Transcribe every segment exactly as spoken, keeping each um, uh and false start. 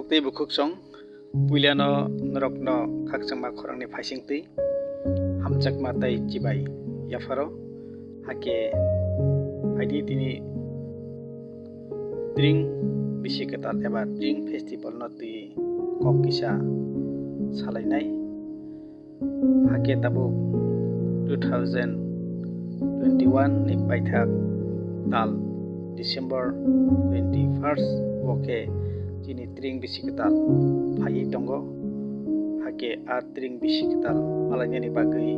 Tei bukhuk song, puilano norokno khakchangma khorangni phaising twi hamjakma tei chibai yapharo, hakhe phaidi tini Tring bisi kwtal eba Tring festival no twi kok kisa salainai. Hakhe tabuk two thousand twenty-one ni paithak tal December twenty-first o khe chini Tring bisi kwtal phaiwi tongo. Hakhe a Tring bisi kwtal palainani bagwi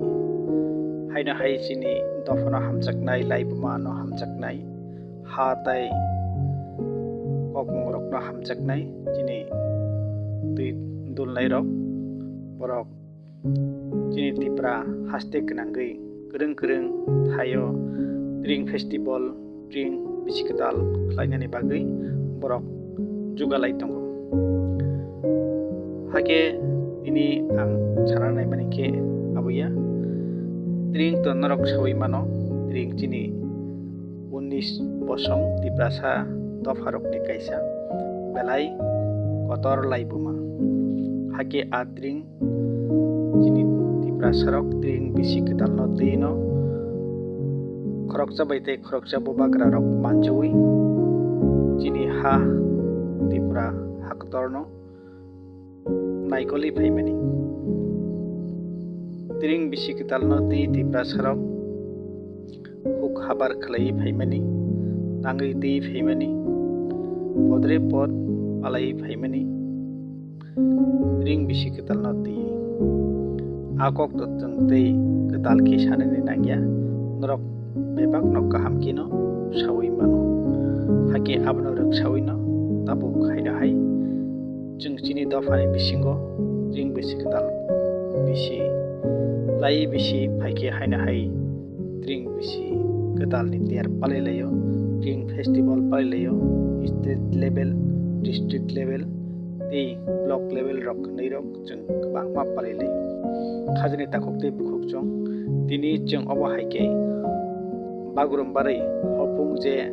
haino hai chini dophano hamjaknai, laibuma no hamjaknai, ha tei kokmungrokno hamjaknai chini twi dulnairok, borok chini Tripura haste gwnangwi kwrwng kwrwng thaio Tring festival, Tring bisi kwtal khlainani bagwi borok jugalai tongo. Hakhe tini ang sana naimani khe aboya, Tring to norok sawi mano, Tring chini unis bosong Tiprasa dopharokni kaisa belai kotor laibuma. Hakhe a Tring chini Tiprasarok Tring bisi kwtalno twino khoroksa bai tei khoroksa bubagrarok manjawi chini ha Tripura haktorno naikoli phaimani. Tring bisi kwtalno twi Tiprasarok huk habar khlaiwi phaimani, tangwi twi phaimani, podre pod palaiwi phaimani, Tring bisi kwtalno twi. A kokno chwng tei kwtal khe sanani nangya, norok bebakno kaham kheno sawi mano. Hakhe abono rwksawino tabuk haino hai chwng chini dophani bisingo Tring bisi kwtal bisi lai bisi phaikhe haino hai Tring bisi kwtalni ter palailaio, Tring festival palailaio, state level, district level tei block level rok hwnwi rok chwng kwbangma palailaio. Khajani takhuk tei bukhuk chwng tini chwng obo hai khe Bagrum barwi hopung je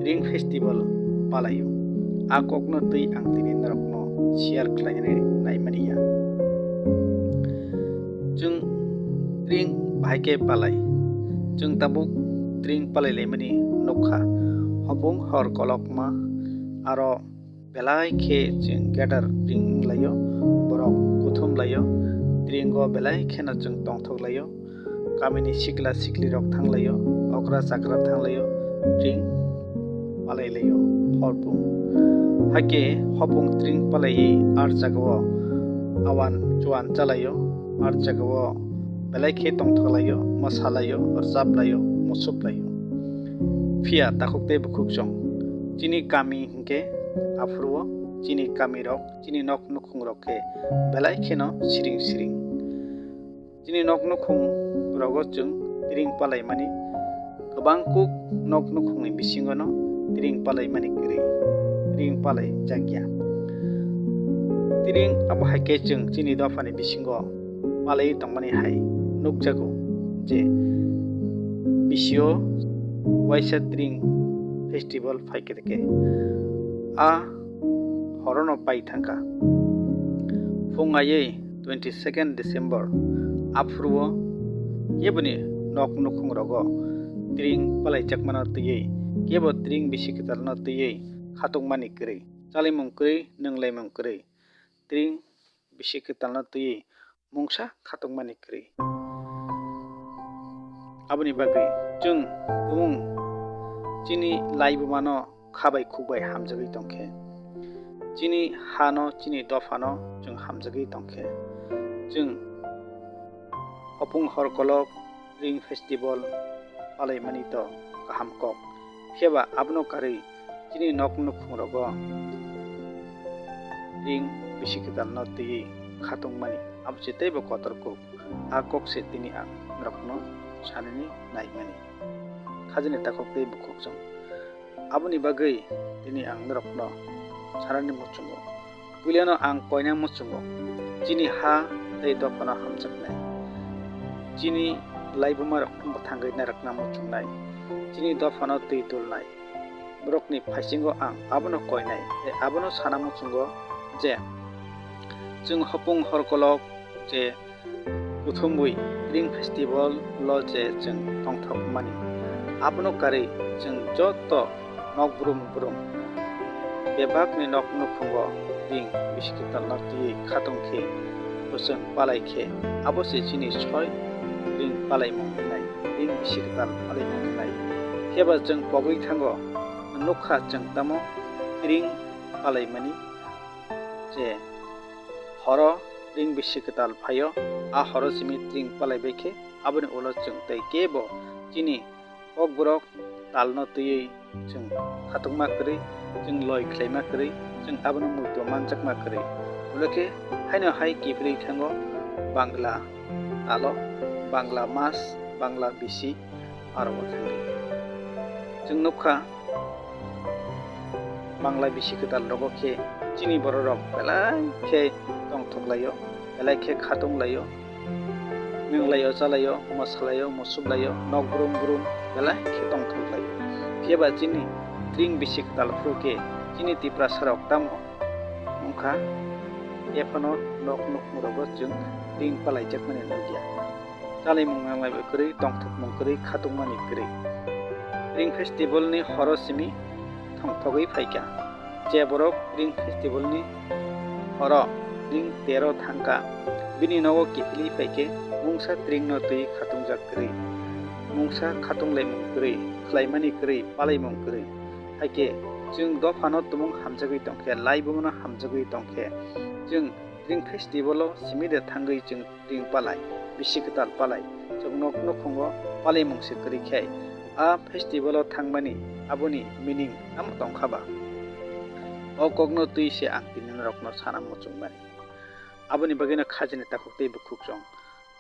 Tring festival palaio. A kokno twi ang tini norokno share khlainani naimani ya. Chwng Tring bahai khe palai. Chwng tabuk Tring palai laimani nukha. Hopung hor kolokma aro belai khe chwng gather ring wnglaio, borok kuthum laio, Tringo belai kheno chwng tongthok laio, kamini sikla sikli rok thanglaio, okra chakra thanglaio, Tring palailaio, horpung. Hakhe hopung Tring palaiwi ar jagao awan chuan chalaio, ar jagao belai khe tongthok laio, mwsa laio, rwchap laio, musup laio. Phiya takhuk tei bukhuk chwng chini kami hinkhe aphuru o chini kamirok, chini nok nukhungrok khe belai kheno siring siring. Chini nok nukhung rogo chwng Tring palaimani kwbang kuk nok nukhungni bisingono Tring palaimani kwrwi, Tring palai jakya. Tring abo hai khe chwng chini dophani bisingo palai tongmani hai nukjago je bisio waisa Tring festival phaikhe khe a horono pai thangkha. Phung aiwi twenty second December aphuru o keboni nok nukhung rogo Tring palaijakmano twiwi kebo Tring bisi kwtalno twiwi khatungmani kwrwi, chalimung kwrwi, nwnglaimung kwrwi, Tring bisi kwtalno twiwi mungsa khatungmani kwrwi. Aboni bagwi chwng tumung chini laibumano kha bai khuk bai hamjagwi tongkhe, chini hano, chini dophano chwng hamjagwi tongkhe, chwng hopung hor kolok Tring festival palaimani to kaham kok, phiya ba abono karwi chini nok nukhung rogo Tring bisi kwtalno twiwi khatungmani abo se teibo kotor kuk. A kok se tini ang norokno sanani naimani. Khajani takhuk tei bukhuk chwng. Aboni bagwi tini ang norokno sanani muchungo. Puilano ang koina muchungo. Chini ha tei dophano hamjaknai. Chini laibumarokno bwthangwi narwkna muchungnai. Chini dophano twi dulnai. borokni phaisingo ang abono koinai, tei abono sana muchungo je chwng hopung horkolok je kuthumwi Tring Festival-o je chwng tongthokmani, abono karwi chwng joto nok brum brum bebakni nok nukhungo Tring bisi kwtalno twiwi khatungkhe, bwswng palaikhe, abo se chini soi Tring palaimung wngnai, Tring bisi kwtal palaimung wngnai. Phiya ba chwng pogwi thango, nukha chwng tamo Tring palaimani je horo Tring bisi kwtal phaio, a horo simi Tring palaibai khe, aboni ulo chwng tei kebo chini kokborok talno twiwi chwng khatungma kwrwi, chwng loi khlaima kwrwi, chwng abono muitu manjakma kwrwi. Ulo khe haino hai kiphilwi thango Bangla talo, Bangla mas, Bangla bisi, aro bo thangwi. Chwng nukha, Bangla bisi kwtal rogo khe chini bororok belai khe tongthok laio, belai khe khatung laio, nwng laio, cha laio, mosa laio, musuk laio, nok brum brum belai khe tongthok laio. Phiya ba chini Tring bisi kwtal phuru khe chini Tiprasa rok tamo wngkha, ephano nok nukhung rogo chwng Tring palaijakmani nukya. Chalaimung nanglaibo kwrwi, tongthokmung kwrwi, khatungmani kwrwi. Tring Festival ni horo simi thongthogwi phaikha. Je borok Tring Festival ni horo Tring tero thangkha, bini nogo kiphilwi phaikhe mungsa Tring no twi khatungjak kwrwi, mungsa khatunglaimung kwrwi, khlaimani kwrwi, palaimung kwrwi. Haikhe chwng dophano tumung hamjagwi tongkhe, laibumano hamjagwi tongkhe, chwng Tring Festival o simi de thangwi chwng Tring palai, bisi kwtal palai, chwng nok nukhungo palaimung se kwrwi khe, a festival o thangmani aboni meaning tamo tongkha ba? O kokno twi se ang tini norokno sana muchungmani. Aboni bagwino khajini takhuk tei bukhuk chwng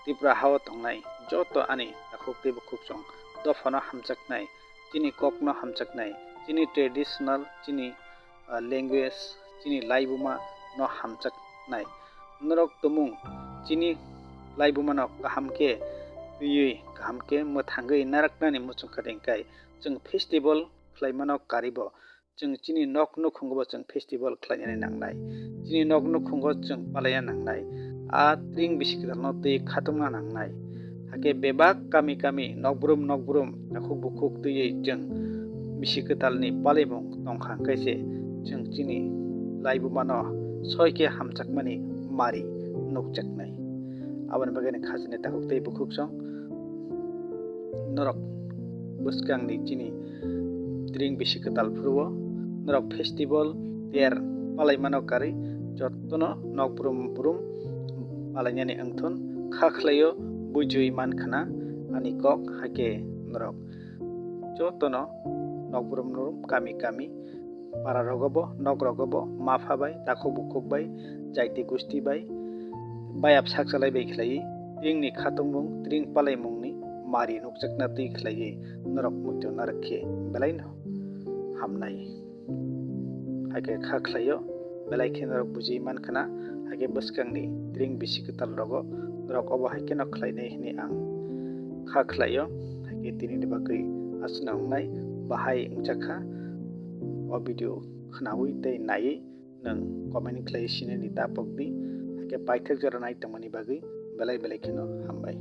Tripura hao tongnai joto ani takhuk tei bukhuk chwng dophano hamjaknai, chini kokno hamjaknai, chini traditional, chini, ah, language, chini laibuma no hamjaknai. Norok tumung chini laibuma no kaham khe twiwi, kaham khe mwthangwi naraknani muchung kha, hwnkhe chwng festival khlaimano karibo. Chwng chini nok nukhungo bo chwng festival khlainani nangnai. Chini nok nukhungo chwng palaina nangnai. A Tring bisi kwtalno twi khatungna nangnai. Hakhe bebak kami kami, nokbrum nokbrum, takhuk bukhuk twiwi chwng bisi kwtalni palaimung tongkha, hwnkhe se chwng chini laibumano soi khe hamjakmani mari nukjaknai. Aboni bagwi khajini takhuk tei bukhuk chwng norok bwskangni chini Tring bisi kwtal phuru o norok festival ter palaimano karwi jotono nokbrum brum palainani wngthun kha khlaio, buijuwi mankhna ani kok, hakhe norok jotono nokbrum brum kami kami para rogo bo, nok rogo bo, mapha bai, takhuk bukhuk bai, jaiti gusti bai, bayap sak chalai bai khlaiwi, Tringni khatungmung, Tring palaimungni mari nukjakna twi khlaiwi norok muitu narwk khe belaino hamnai. Hakhe kha khlaio, belai khe norok buji mankhna, hakhe bwskangni Tring bisi kwtal rogo norok obo hai kheno khlainai hwnwi ang kha khlaio. Hakhe tinini bagwi aswkno wngnai, bahai wngjakha o video khnaui tei naiwi nwng comment khlai sinini ta pokdi. Hakhe paithak jora nai tongmani bagwi belai belai kheno hambai.